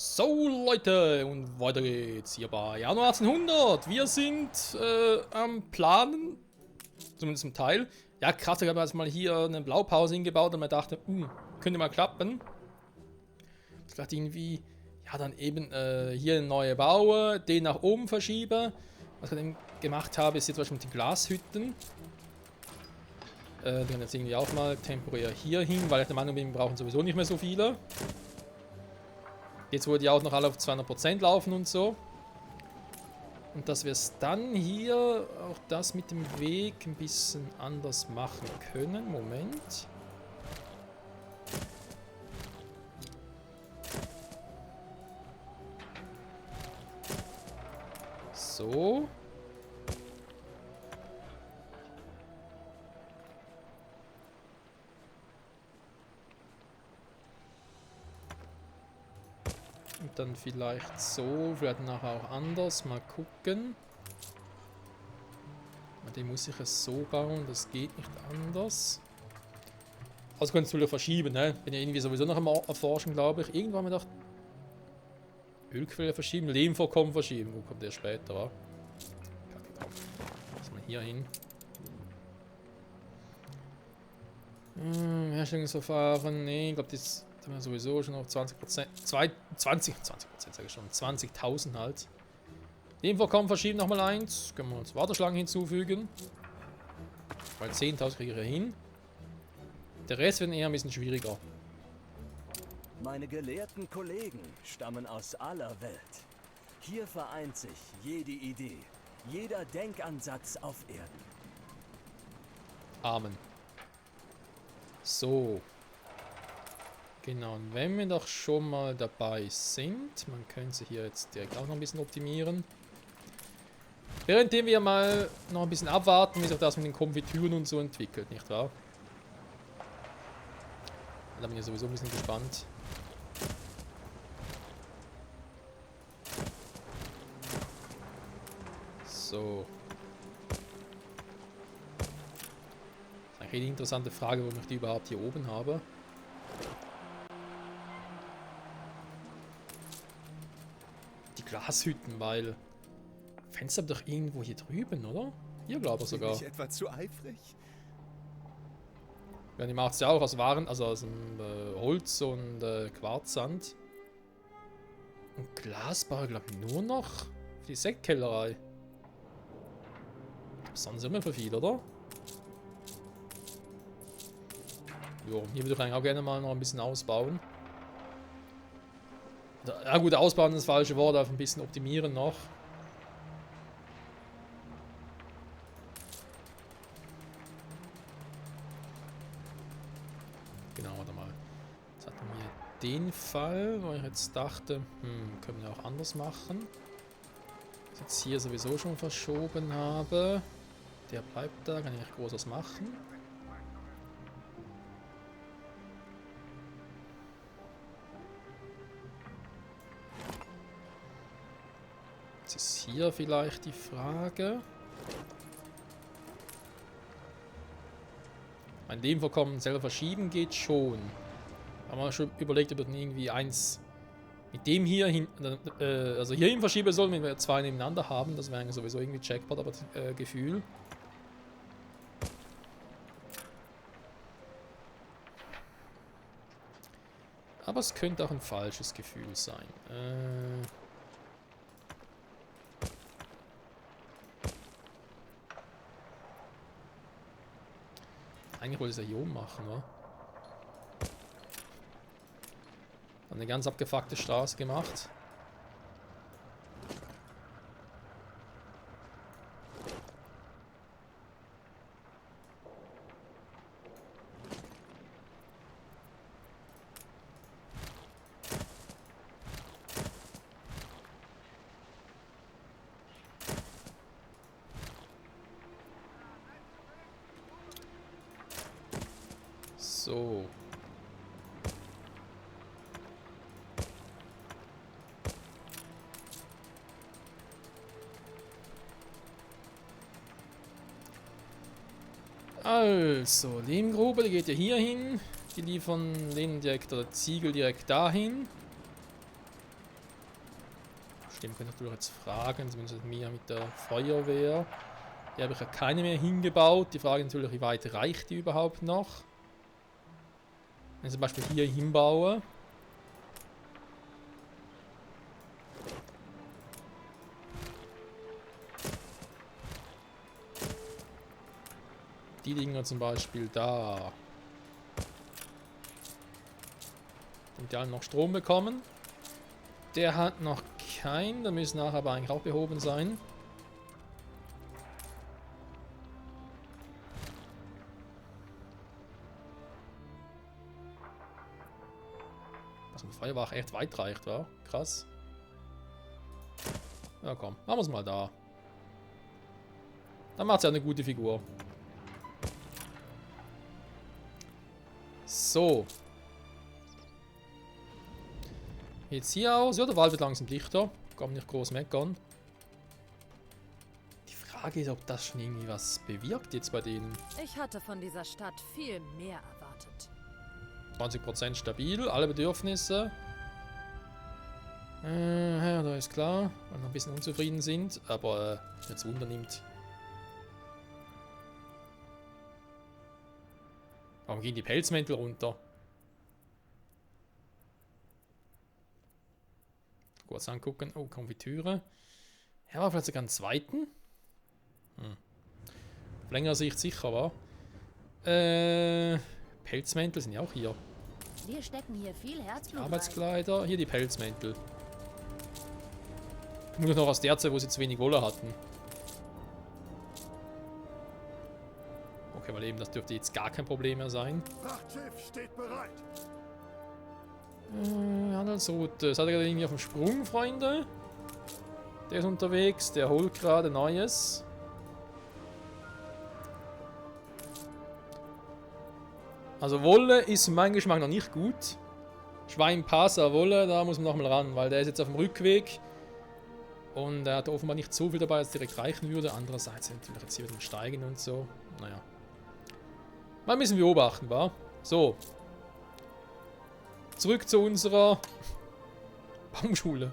So Leute, und weiter geht's hier bei Januar 1800. Wir sind am Planen, zumindest zum Teil. Ja, krass, ich habe jetzt mal hier eine Blaupause hingebaut und mir dachte, könnte mal klappen. Ich dachte irgendwie, ja, dann eben hier eine neue baue, den nach oben verschiebe. Was ich dann gemacht habe, ist jetzt zum Beispiel mit den Glashütten. Die kann jetzt irgendwie auch mal temporär hier hin, weil ich der Meinung bin, wir brauchen sowieso nicht mehr so viele. Jetzt wurde die auch noch alle auf 200% laufen und so. Und dass wir es dann hier auch das mit dem Weg ein bisschen anders machen können. Moment. So. Und dann vielleicht so, vielleicht nachher auch anders. Mal gucken. Den muss ich es so bauen, das geht nicht anders. Also könntest du wieder verschieben, ne? Bin ja irgendwie sowieso noch am Erforschen, glaube ich. Irgendwann haben wir gedacht, Ölquelle verschieben, Lehmvorkommen verschieben. Wo kommt der später, wa? Lass mal hier hin. Herstellungsverfahren, ne, ich glaube, das haben wir sowieso schon auf 20%. 20% sage ich schon, 20.000 halt. Lehmvorkommen verschieben nochmal eins. Können wir uns Warteschlangen hinzufügen. Weil 10.000 kriege ich ja hin. Der Rest wird eher ein bisschen schwieriger. Meine gelehrten Kollegen stammen aus aller Welt. Hier vereint sich jede Idee, jeder Denkansatz auf Erden. Amen. So. Genau, und wenn wir doch schon mal dabei sind, man könnte sie hier jetzt direkt auch noch ein bisschen optimieren. Währenddem wir mal noch ein bisschen abwarten, wie sich das mit den Konfitüren und so entwickelt, nicht wahr? Da bin ich sowieso ein bisschen gespannt. So. Das ist eine richtig interessante Frage, warum ich die überhaupt hier oben habe. Die Glashütten, weil Fenster doch irgendwo hier drüben, oder? Hier glaube ich sogar. Bin ich etwa zu eifrig? Ja, die macht es ja auch aus Waren, also aus dem Holz und Quarzsand. Und Glasbar, glaube ich, nur noch für die Sektkellerei. Sonst immer für viel, oder? Jo, hier würde ich eigentlich auch gerne mal noch ein bisschen ausbauen. Ja gut, ausbauen ist das falsche Wort, auf ein bisschen optimieren noch. Genau, warte mal. Jetzt hatten wir den Fall, wo ich jetzt dachte, können wir auch anders machen. Was ich jetzt hier sowieso schon verschoben habe. Der bleibt da, kann ich nicht groß was machen. Jetzt ist hier vielleicht die Frage. Mein Lehmvorkommen selber verschieben geht schon. Haben wir schon überlegt, ob wir irgendwie eins mit dem hier hin, also hierhin verschieben sollen, wenn wir zwei nebeneinander haben. Das wäre sowieso irgendwie Jackpot, aber Gefühl. Aber es könnte auch ein falsches Gefühl sein. Eigentlich wollte ich es ja hier oben machen, wa? Eine ganz abgefuckte Straße gemacht. So. Also, Lehmgrube, die geht ja hier hin. Die liefern Lehm direkt oder Ziegel direkt dahin. Stimmt, könnte ich natürlich jetzt fragen, zumindest mir mit der Feuerwehr. Hier habe ich ja keine mehr hingebaut. Die Frage ist natürlich, wie weit reicht die überhaupt noch? Wenn ich zum Beispiel hier hinbaue. Die Dinger zum Beispiel da. Und die alle noch Strom bekommen. Der hat noch keinen, der müsste nachher aber eigentlich auch behoben sein. Was mit Feuerwache echt weit reicht, war krass. Ja komm, machen wir es mal da. Dann macht es ja eine gute Figur. So. Jetzt hier aus. Ja, der Wald wird langsam dichter. Kann man nicht groß meckern. Die Frage ist, ob das schon irgendwie was bewirkt jetzt bei denen. Ich hatte von dieser Stadt viel mehr erwartet. 20% stabil, alle Bedürfnisse. Ja, da ist klar, weil wir ein bisschen unzufrieden sind, aber jetzt Wunder nimmt. Warum gehen die Pelzmäntel runter? Kurz angucken. Oh, Konfitüre. Ja, war vielleicht sogar einen zweiten. Auf längere Sicht sicher, war. Pelzmäntel sind ja auch hier. Wir stecken hier viel Herzblut rein. Arbeitskleider, hier die Pelzmäntel. Nur noch aus der Zeit, wo sie zu wenig Wolle hatten. Okay, weil eben das dürfte jetzt gar kein Problem mehr sein. Frachtschiff steht bereit. Handelsroute. Seid ihr gerade irgendwie auf dem Sprung, Freunde? Der ist unterwegs, der holt gerade Neues. Also Wolle ist mein Geschmack noch nicht gut. Schweinpasser Wolle, da muss man nochmal ran, weil der ist jetzt auf dem Rückweg. Und er hat offenbar nicht so viel dabei, als direkt reichen würde. Andererseits sind natürlich jetzt hier wieder steigen und so. Naja. Mal ein bisschen beobachten, wa? So. Zurück zu unserer Baumschule.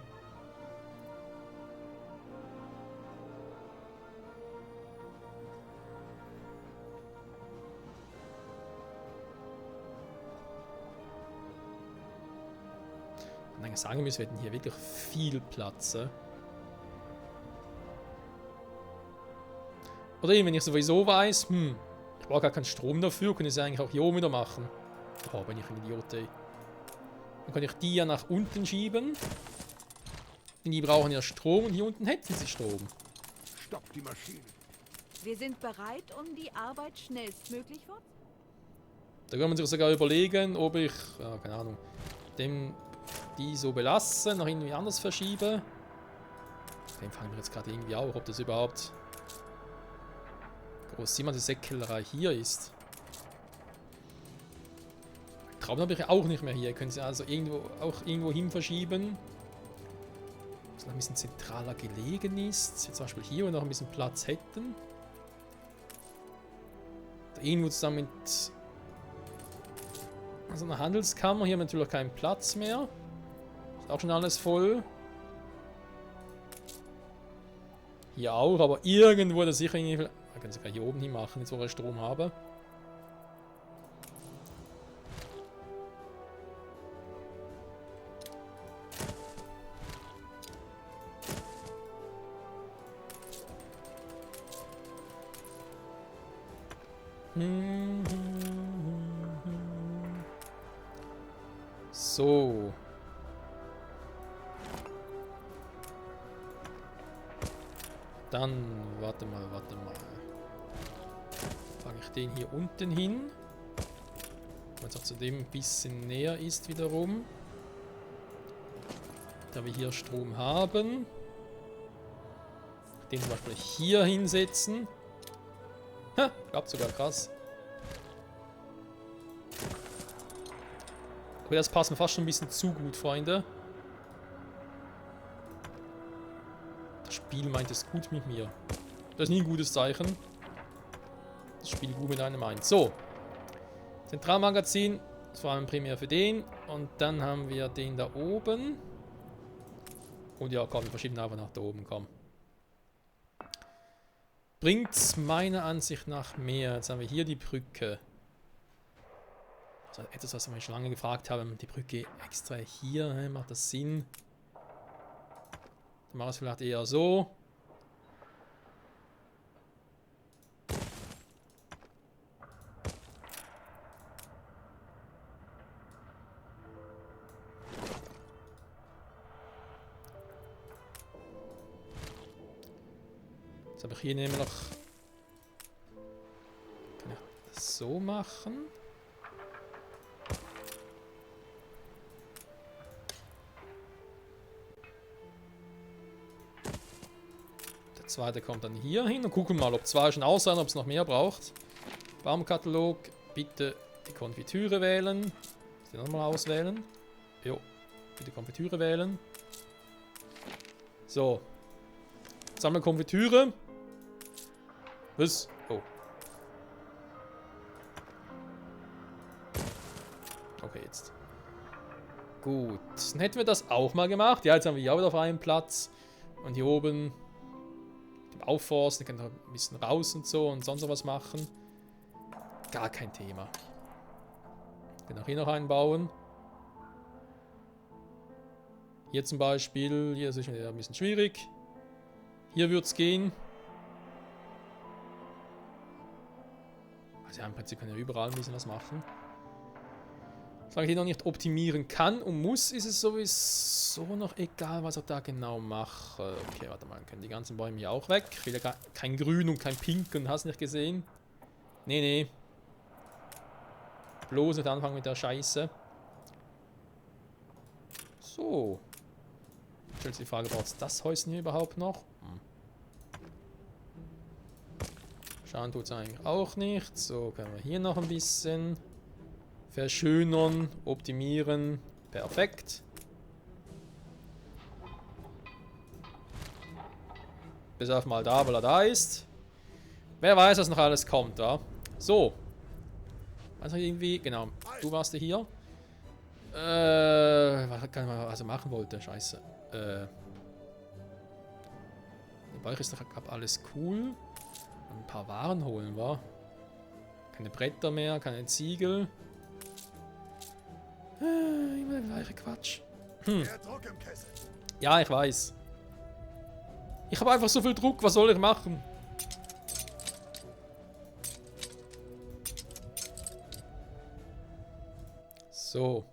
Und dann sagen müssen, wir hätten hier wirklich viel Platz. Oder eben, wenn ich sowieso weiß, ich brauche gar keinen Strom dafür, kann ich es eigentlich auch hier oben wieder machen. Oh, bin ich ein Idiot, ey. Dann kann ich die ja nach unten schieben. Denn die brauchen ja Strom und hier unten hätten sie Strom. Stopp die Maschine. Wir sind bereit, um die Arbeit schnellstmöglich fortzusetzen. Da kann man sich sogar überlegen, ob ich, ja, keine Ahnung, die so belassen, noch irgendwie anders verschiebe. Den fangen wir jetzt gerade irgendwie auch, ob das überhaupt groß sieht man, die Säckellerei hier ist. Traum habe ich auch nicht mehr hier. Können Sie also irgendwo hin verschieben. Was noch ein bisschen zentraler gelegen ist. Wie zum Beispiel hier, wo wir noch ein bisschen Platz hätten. Da irgendwo zusammen mit also einer Handelskammer. Hier haben wir natürlich keinen Platz mehr. Ist auch schon alles voll. Hier auch, aber irgendwo da sicher irgendwie. Da können Sie gleich hier oben hin machen, jetzt wo ich Strom habe. So. Dann, warte mal. Fange ich den hier unten hin. Weil es auch zu dem ein bisschen näher ist wiederum. Da wir hier Strom haben. Den zum Beispiel hier hinsetzen. Ha, klappt sogar krass. Aber das passt mir fast schon ein bisschen zu gut, Freunde. Das Spiel meint es gut mit mir. Das ist nie ein gutes Zeichen. Das Spiel gut mit einem meint. So. Zentralmagazin. Das vor allem primär für den. Und dann haben wir den da oben. Und ja, komm, wir verschieben einfach nach da oben, komm. Bringt's meiner Ansicht nach mehr. Jetzt haben wir hier die Brücke. Also etwas, was wir mich schon lange gefragt haben. Die Brücke extra hier, ne? Macht das Sinn? Dann machen wir es vielleicht eher so. Jetzt habe ich hier nämlich noch. Kann ich das so machen? Der zweite kommt dann hier hin und gucken mal, ob zwei schon aus sind, ob es noch mehr braucht. Baumkatalog, bitte die Konfitüre wählen. Die nochmal auswählen. Jo, bitte Konfitüre wählen. So. Sammeln Konfitüre. Was? Oh. Okay, jetzt. Gut. Dann hätten wir das auch mal gemacht. Ja, jetzt haben wir hier auch wieder auf einem Platz. Und hier oben aufforsten, können wir ein bisschen raus und so und sonst was machen. Gar kein Thema. Ich kann auch hier noch einbauen. Hier zum Beispiel, hier ist es wieder ein bisschen schwierig. Hier wird es gehen. Also ja, im Prinzip kann ich überall ein bisschen was machen. Solange ich hier noch nicht optimieren kann und muss, ist es sowieso noch egal, was ich da genau mache. Okay, warte mal, dann können die ganzen Bäume hier auch weg. Ich will ja kein Grün und kein Pink und hast nicht gesehen. Nee, nee. Bloß nicht anfangen mit der Scheiße. So. Stellt sich die Frage, braucht es das Häuschen hier überhaupt noch? Schauen tut es eigentlich auch nicht. So, können wir hier noch ein bisschen verschönern, optimieren. Perfekt. Bis auf mal da, weil er da ist. Wer weiß, was noch alles kommt, da. So. Also irgendwie, genau. Du warst ja hier. Was kann man also machen wollte? Scheiße. Bei euch ist doch alles cool. Ein paar Waren holen wir. Keine Bretter mehr, keine Ziegel. Immer der gleiche Quatsch. Mehr Druck im Kessel. Ja, ich weiß. Ich habe einfach so viel Druck, was soll ich machen? So.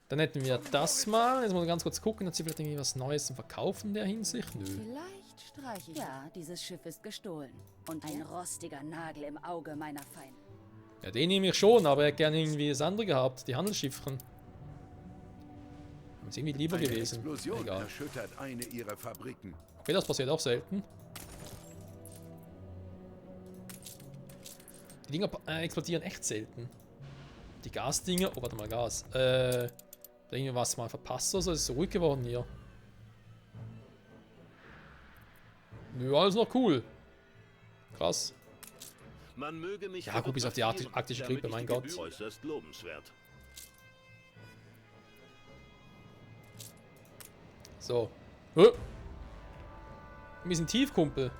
Dann hätten wir das mal. Jetzt muss ich ganz kurz gucken, hat sie vielleicht irgendwie was Neues zum Verkaufen in der Hinsicht? Nö. Vielleicht streiche ich. Ja, dieses Schiff ist gestohlen. Und ein rostiger Nagel im Auge meiner Feinde. Ja, den nehme ich schon, aber er hätte gerne irgendwie das andere gehabt, die Handelsschiffchen. Ist irgendwie lieber Eine gewesen. Explosion Egal. erschüttert eine ihrer Fabriken. Okay, das passiert auch selten. Die Dinger explodieren echt selten. Die Gasdinger. Oh, warte mal, Gas. Irgendwie was mal verpasst oder so. Es ist so ruhig geworden hier. Nö, alles noch cool. Krass. Man möge mich Ja, gut, bis auf die arktische Grippe, mein Gott. Äußerst lobenswert. So. Wir sind tief, Kumpel.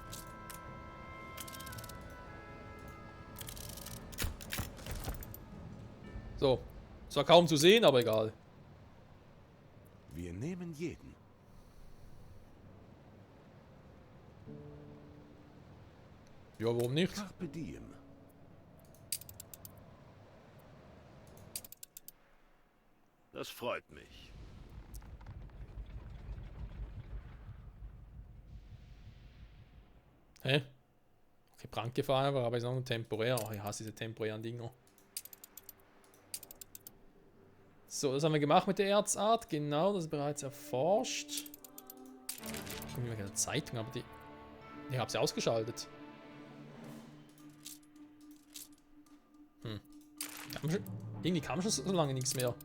So. Zwar kaum zu sehen, aber egal. Wir nehmen jeden. Ja, warum nicht? Carpe diem. Das freut mich. Hä? Okay, Brandgefahr war, aber ist auch nur temporär. Oh, ich hasse diese temporären Dinger. So, das haben wir gemacht mit der Erzart. Genau, das ist bereits erforscht. Ich komme immer in der Zeitung, aber die... Ich habe sie ausgeschaltet. Irgendwie kam schon so lange nichts mehr.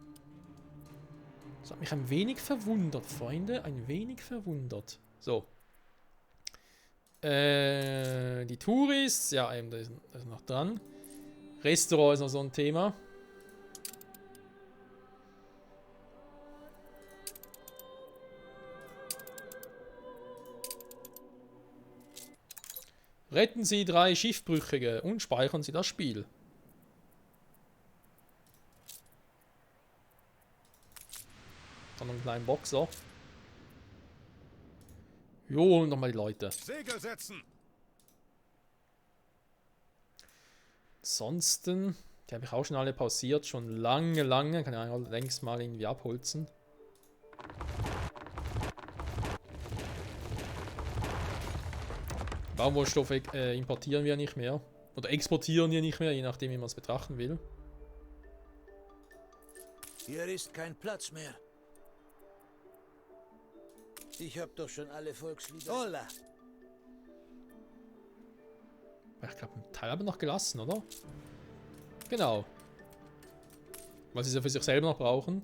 Das hat mich ein wenig verwundert, Freunde. Ein wenig verwundert. So. Die Touris. Ja, eben, da ist noch dran. Restaurant ist noch so ein Thema. Retten Sie 3 Schiffbrüchige und speichern Sie das Spiel. Dann noch einen kleinen Boxer. Jo, und nochmal die Leute. Segel setzen! Ansonsten, die habe ich auch schon alle pausiert, schon lange, lange. Kann ich längst mal irgendwie abholzen. Baumwollstoffe importieren wir nicht mehr. Oder exportieren wir nicht mehr, je nachdem wie man es betrachten will. Hier ist kein Platz mehr. Ich hab doch schon alle Volkslieder. Hola! Ich glaube, einen Teil haben wir noch gelassen, oder? Genau. Weil sie es ja für sich selber noch brauchen.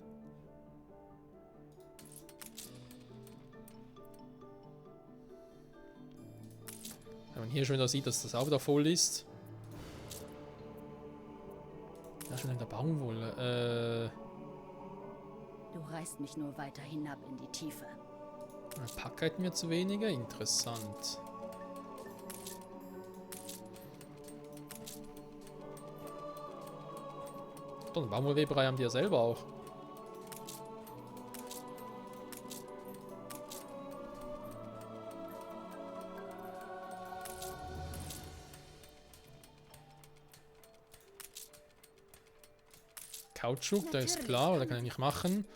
Wenn man hier schon wieder sieht, dass das auch wieder voll ist. Ja, schon in der Baumwolle. Du reißt mich nur weiter hinab in die Tiefe. Ein Pack hätten wir zu wenige. Interessant. Doch, eine Baumwollweberei haben die ja selber auch. Kautschuk, da ist klar, da kann ich nicht machen.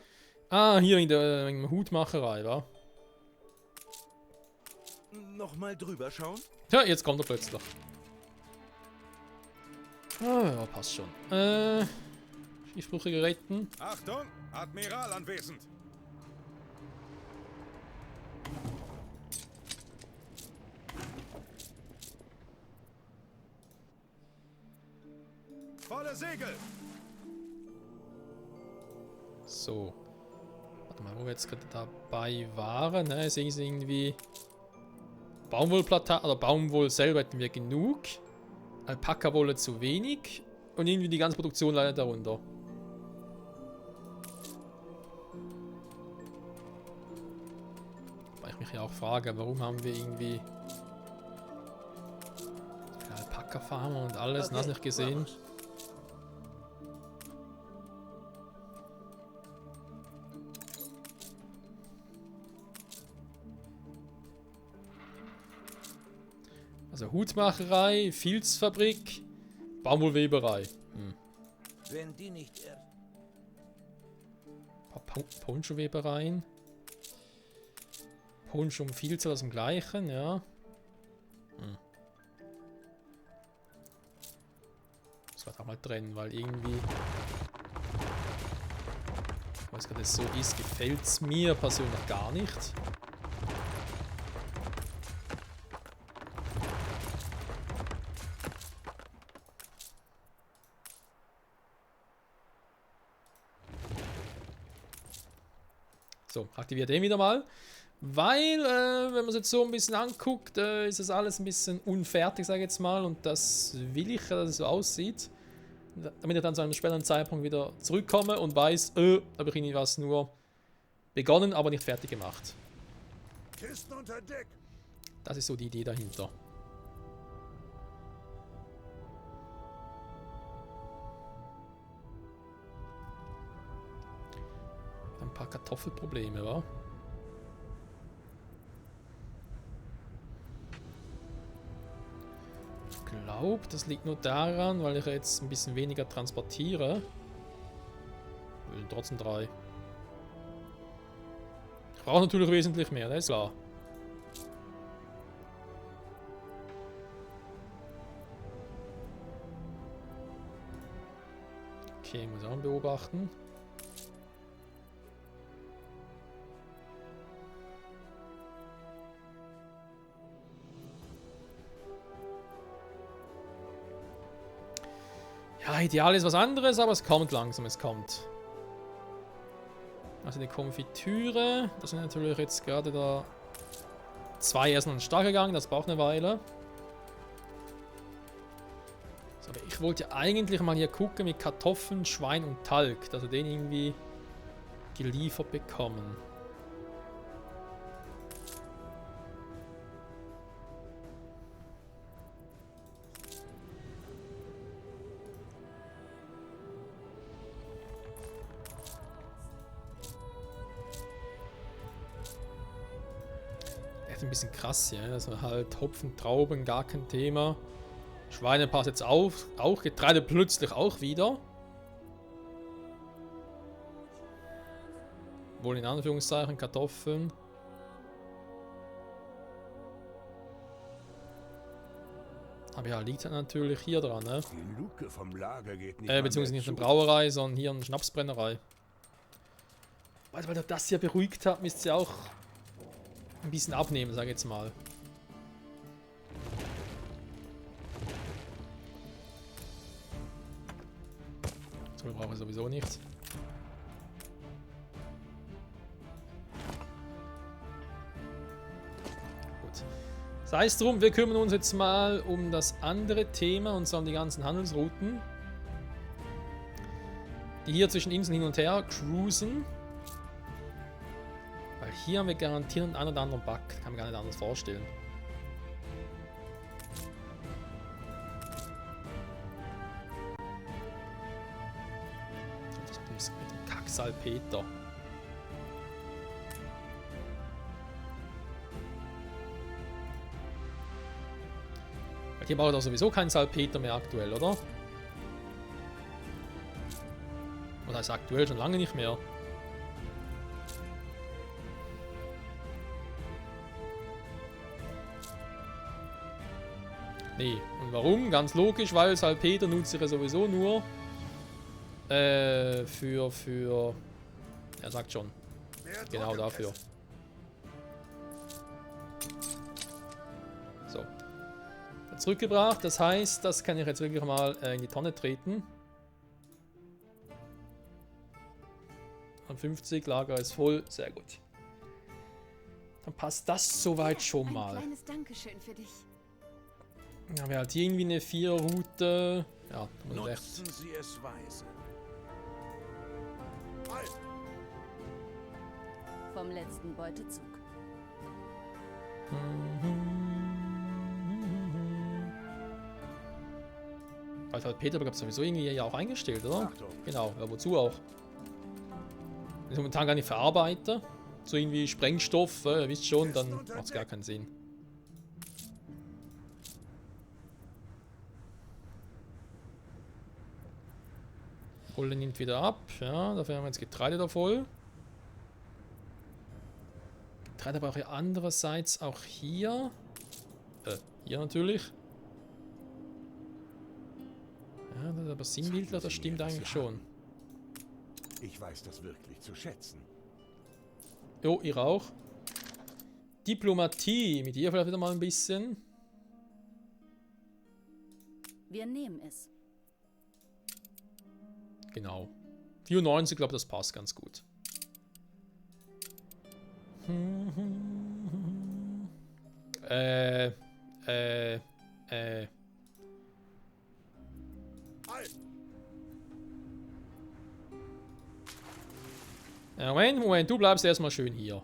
Ah, hier in der Hutmacherei, wa? Nochmal drüber schauen? Ja, jetzt kommt er plötzlich. Ah, ja, passt schon. Schiffbrüchige retten. Achtung! Admiral anwesend! Volle Segel! So. Warte mal, wo wir jetzt gerade dabei waren. Ne, ist irgendwie Baumwollplantage oder Baumwoll selber hätten wir genug. Alpaka-Wolle zu wenig. Und irgendwie die ganze Produktion leidet darunter. Weil ich mich ja auch frage, warum haben wir irgendwie Alpaka-Farmer und alles, okay, hast du nicht gesehen? Also Hutmacherei, Filzfabrik, Baumwollweberei. Wenn die nicht erst... Poncho-Webereien. Poncho und Filz aus dem gleichen, ja. Das wird auch mal trennen, weil irgendwie... Ich weiß gar nicht, so ist, gefällt es mir persönlich gar nicht. So, aktiviert den wieder mal. Weil, wenn man es jetzt so ein bisschen anguckt, ist das alles ein bisschen unfertig, sage ich jetzt mal. Und das will ich, dass es so aussieht. Damit ich dann zu einem späteren Zeitpunkt wieder zurückkomme und weiß, habe ich irgendwie was nur begonnen, aber nicht fertig gemacht. Kisten unter Deck! Das ist so die Idee dahinter. Ein paar Kartoffelprobleme, wa? Ich glaube, das liegt nur daran, weil ich jetzt ein bisschen weniger transportiere. Will trotzdem 3. Ich brauche natürlich wesentlich mehr, das ist klar. Okay, muss auch beobachten. Ja, ideal ist was anderes, aber es kommt langsam, es kommt. Also die Konfitüre, das sind natürlich jetzt gerade da 2 erst noch stark gegangen, das braucht eine Weile. So, aber ich wollte ja eigentlich mal hier gucken mit Kartoffeln, Schwein und Talg, dass wir den irgendwie geliefert bekommen. echt ein bisschen krass hier. Also halt Hopfen, Trauben, gar kein Thema. Schweine passt jetzt auf. Auch Getreide plötzlich auch wieder. Wohl in Anführungszeichen Kartoffeln. Aber ja, liegt halt natürlich hier dran, ne? Die Luke vom Lager geht nicht Beziehungsweise nicht eine Brauerei, sondern hier eine Schnapsbrennerei. Weil ihr das hier beruhigt habt, müsst ihr auch ein bisschen abnehmen, sag ich jetzt mal. So, wir brauchen sowieso nichts. Gut. Sei es drum, wir kümmern uns jetzt mal um das andere Thema, und zwar um die ganzen Handelsrouten, die hier zwischen Inseln hin und her cruisen. Weil hier haben wir garantiert einen oder anderen Bug. Kann man gar nicht anders vorstellen. Das mit dem Kacksalpeter. Weil hier braucht er sowieso keinen Salpeter mehr aktuell, oder? Oder ist aktuell schon lange nicht mehr. Nee. Und warum? Ganz logisch, weil Salpeter nutze ich ja sowieso nur für... Er sagt schon. Genau dafür. So. Zurückgebracht, das heißt, das kann ich jetzt wirklich mal in die Tonne treten. Und 50, Lager ist voll, sehr gut. Dann passt das soweit schon mal. Ein kleines Dankeschön für dich. Dann haben wir halt hier irgendwie eine 4-Route. Ja, da muss ich Nutzen Sie es weise. Vom letzten Beutezug. Weil halt Peter gab es sowieso irgendwie ja auch eingestellt, oder? Achtung. Genau, ja, wozu auch? Wenn ich momentan gar nicht verarbeite, so irgendwie Sprengstoff, ihr wisst schon, dann macht es gar keinen Sinn. Kohle nimmt wieder ab, ja, dafür haben wir jetzt Getreide da voll. Getreide brauche ich andererseits auch hier. Hier natürlich. Ja, das ist aber Sinnbildler, das stimmt eigentlich schon. Ich weiß das wirklich zu schätzen. Jo, ihr auch. Diplomatie, mit ihr vielleicht wieder mal ein bisschen. Wir nehmen es. Genau. 94, glaube das passt ganz gut. Moment, du bleibst erstmal schön hier.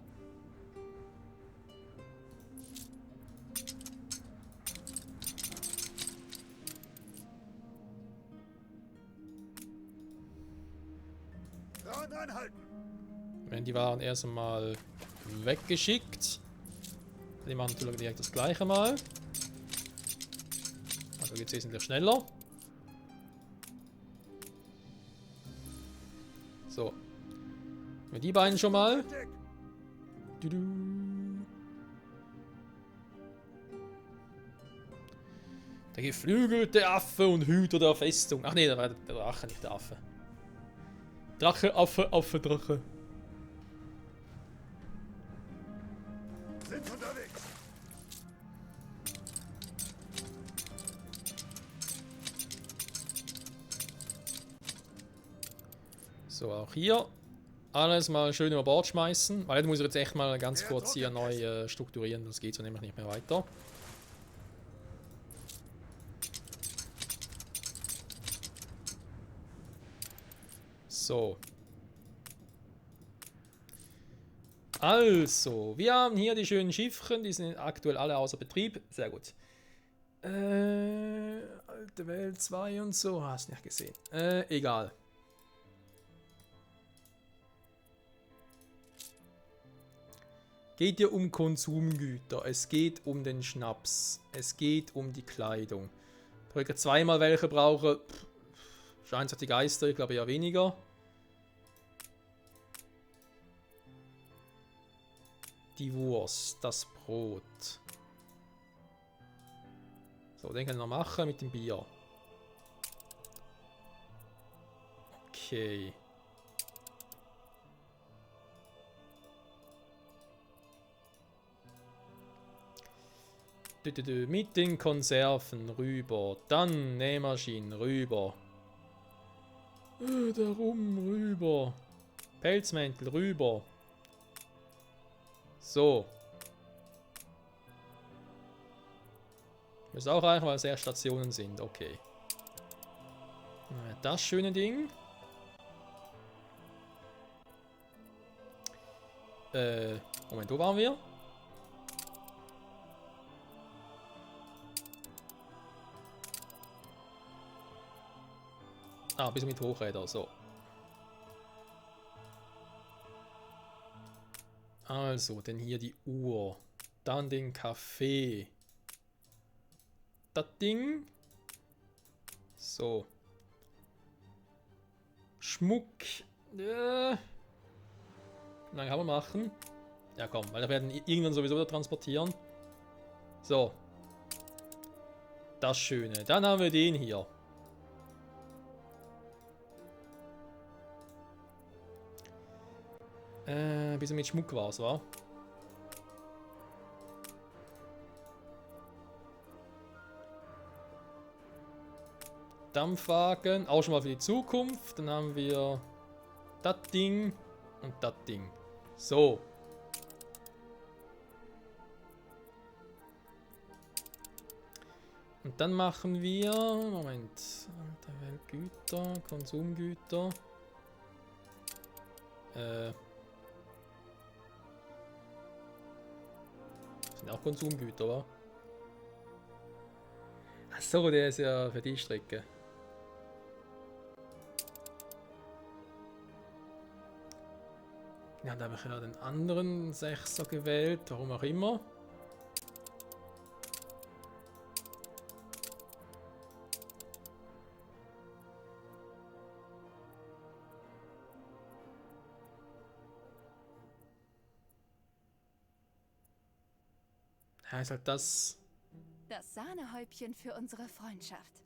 Die waren erst einmal weggeschickt. Die machen natürlich direkt das gleiche mal. Also geht es wesentlich schneller. So. Mit die beiden schon mal. Der geflügelte Affe und Hüter der Festung. Ach nee, da war der Drache, nicht der Affe. Drache, Affe, Affe, Drache. Sind unterwegs. So, auch hier alles mal schön über Bord schmeißen. Weil jetzt muss ich jetzt echt mal ganz kurz hier neu strukturieren. Das geht so nämlich nicht mehr weiter. So. Also, wir haben hier die schönen Schiffchen. Die sind aktuell alle außer Betrieb. Sehr gut. Alte Welt 2 und so. Hast nicht gesehen. Egal. Geht ja um Konsumgüter. Es geht um den Schnaps. Es geht um die Kleidung. Wenn ich zweimal welche brauche, scheint es die Geister, ich glaube eher weniger. Die Wurst, das Brot. So, den kann ich noch machen mit dem Bier. Okay. Mit den Konserven rüber. Dann Nähmaschinen rüber. Darum rüber. Pelzmäntel rüber. So. Müsste auch reichen, weil es erst Stationen sind. Okay. Das schöne Ding. Moment, wo waren wir? Ah, bis mit Hochräder, so. Also, denn hier die Uhr. Dann den Kaffee. Das Ding. So. Schmuck. Wie lange haben wir machen? Ja komm, weil wir werden irgendwann sowieso wieder transportieren. So. Das Schöne. Dann haben wir den hier. Bisschen mit Schmuck war es, wa? Dampfwagen, auch schon mal für die Zukunft. Dann haben wir das Ding und das Ding. So. Und dann machen wir, Moment, Weltgüter, Konsumgüter. Sind auch Konsumgüter, wa? Achso, der ist ja für die Strecke. Ja, da habe ich ja den anderen 6er gewählt, warum auch immer. Ja, ist halt das, Das Sahnehäubchen für unsere Freundschaft.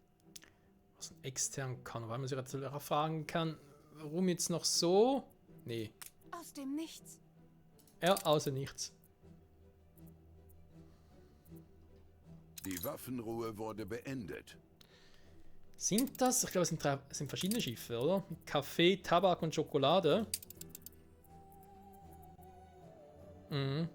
was man extern kann, weil man sich jetzt fragen kann, warum jetzt noch so? Nee. Aus dem Nichts. Ja, außer nichts. Die Waffenruhe wurde beendet. Sind das? Ich glaube, es sind verschiedene Schiffe, oder? Kaffee, Tabak und Schokolade. Mhm.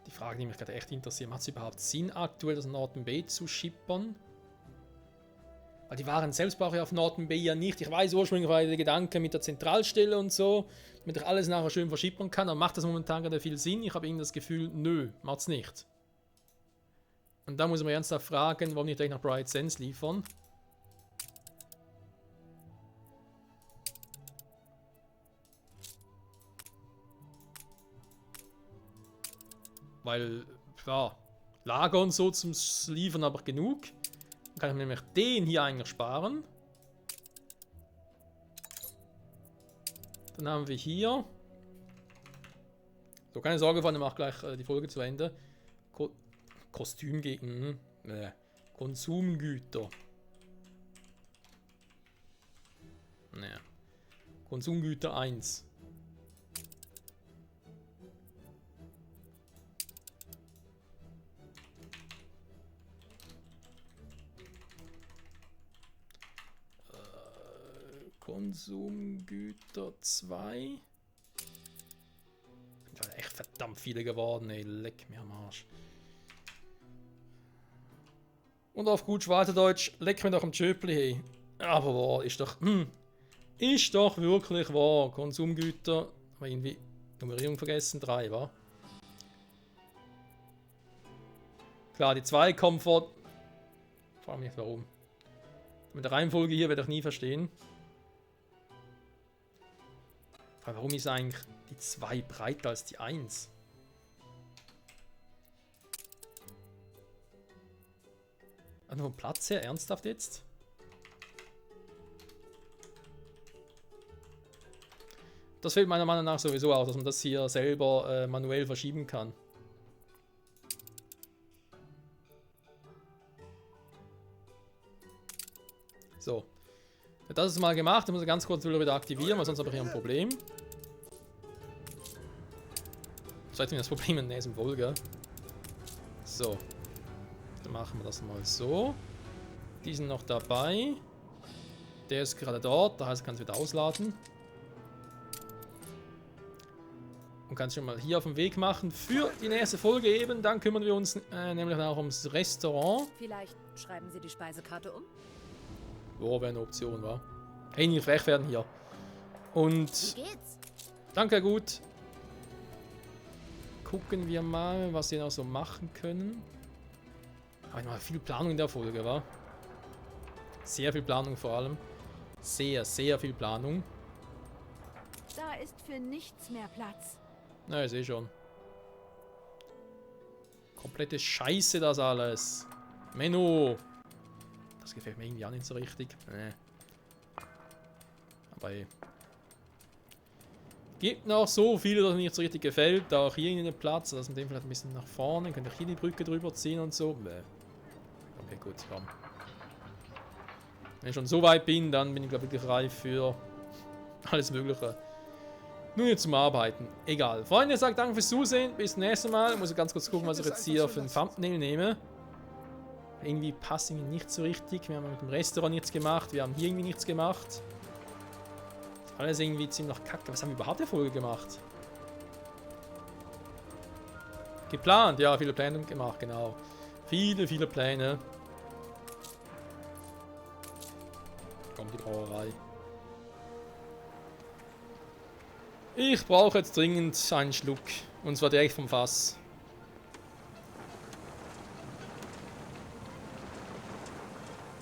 Die Frage, die mich gerade echt interessiert, macht es überhaupt Sinn, aktuell das Northern Bay zu schippern? Weil die Waren selbst brauche ich auf Northern Bay ja nicht. Ich weiß, ursprünglich war der Gedanke mit der Zentralstelle und so, damit ich alles nachher schön verschippern kann, aber macht das momentan gerade viel Sinn? Ich habe irgendwie das Gefühl, nö, macht's nicht. Und da muss man ernsthaft fragen, warum nicht gleich nach Bright Sands liefern. Weil, ja, Lager und so zum Liefern aber genug. Dann kann ich mir nämlich den hier eigentlich sparen. Dann haben wir hier. So, keine Sorge, ich mache gleich die Folge zu Ende. Kostümgegner. Konsumgüter. Naja. Konsumgüter 1. Konsumgüter 2. Sind echt verdammt viele geworden, ey. Leck mir am Arsch. Und auf gut Schweizerdeutsch, leck mir doch am Tschöpli, hey. Aber wahr, ist doch wirklich wahr. Konsumgüter, aber irgendwie Nummerierung vergessen, 3, wa? Klar, die 2 kommen vor. Frag mich nicht warum. Mit der Reihenfolge hier werde ich nie verstehen. Aber warum ist eigentlich die 2 breiter als die 1? Also vom Platz her, ernsthaft jetzt? Das fehlt meiner Meinung nach sowieso auch, dass man das hier selber manuell verschieben kann. So. Das ist mal gemacht, ich muss ganz kurz wieder aktivieren, weil sonst habe ich hier ein Problem. Zeigt mir das Problem in der nächsten Folge. So. Dann machen wir das mal so. Die sind noch dabei. Der ist gerade dort, das heißt, ich kann es wieder ausladen. Und kann es schon mal hier auf den Weg machen für die nächste Folge eben. Dann kümmern wir uns nämlich auch ums Restaurant. Vielleicht schreiben Sie die Speisekarte um? Wo wäre eine Option, war? Hey, nicht frech werden hier. Und Wie geht's? danke, gut. Gucken wir mal, was wir noch so machen können. Aber noch viel Planung in der Folge, war. Sehr viel Planung vor allem. Sehr, sehr viel Planung. Da ist für nichts mehr Platz. Na, ich sehe schon. Komplette Scheiße das alles. Menno. Das gefällt mir irgendwie auch nicht so richtig. Nee. Aber ey. Gibt noch so viele, dass mir nicht so richtig gefällt. Auch hier in den Platz. Das mit dem vielleicht ein bisschen nach vorne. Könnt ihr hier die Brücke drüber ziehen und so. Nee. Okay, gut, komm. Wenn ich schon so weit bin, dann bin ich glaube ich wirklich reif für alles Mögliche. Nur jetzt zum Arbeiten. Egal. Freunde, sagt danke fürs Zusehen. Bis zum nächsten Mal. Ich muss ganz kurz gucken, was ich jetzt hier für ein Thumbnail nehme. Irgendwie passt irgendwie nicht so richtig. Wir haben mit dem Restaurant nichts gemacht. Wir haben hier irgendwie nichts gemacht. Alles irgendwie ziemlich kacke. Was haben wir überhaupt in der Folge gemacht? Geplant. Ja, viele Pläne gemacht, genau. Viele, viele Pläne. Kommt die Brauerei. Ich brauche jetzt dringend einen Schluck. Und zwar direkt vom Fass.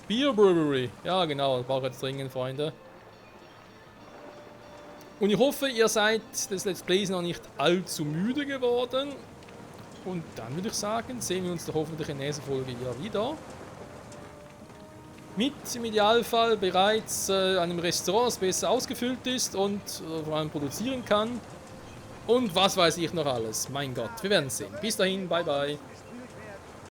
Beer Brewery. Ja, genau. Das brauche ich jetzt dringend, Freunde. Und ich hoffe, ihr seid des Let's Plays noch nicht allzu müde geworden. Und dann würde ich sagen, sehen wir uns doch hoffentlich in der nächsten Folge hier wieder. Mit im Idealfall bereits einem Restaurant, das besser ausgefüllt ist und vor allem produzieren kann. Und was weiß ich noch alles. Mein Gott, wir werden sehen. Bis dahin, bye bye.